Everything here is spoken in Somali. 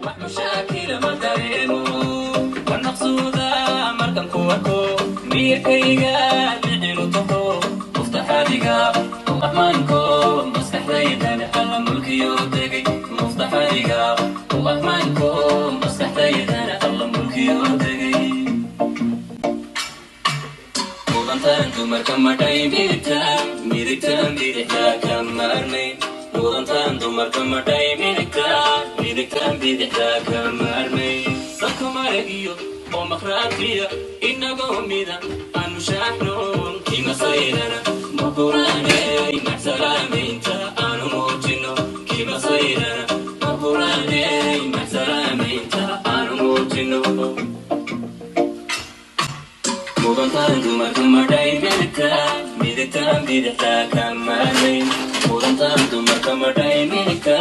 Wax mashaakila ma dareemo, waan maqsuuda markan ku arko, miyirkayga micinu taho. Muftaxadiga raxmaanko maskaxdaydana Alla mulkiyo degay. Muftaxadiga raxmaanko maskaxdaydana Alla mulkiyo degay. Mudantaan dumarka madhay midigta, midigta, bidixda ka maarmay. Mudantaan dumarka madhay midigta, midigta, bidixda ka maarmay. Dadka maragiyo oo makhraatiya inagoo mida aanu shaaxno kimasayrana mukuraaney maxsalaamaynta aanu muujino. Kimasayrana mukuraaney maxsalaamaynta aanu muujino. Mudantaan dumarka madhay midigta, midigta, bidixda ka maarmay. Mudantaan dumarka madhay midigta.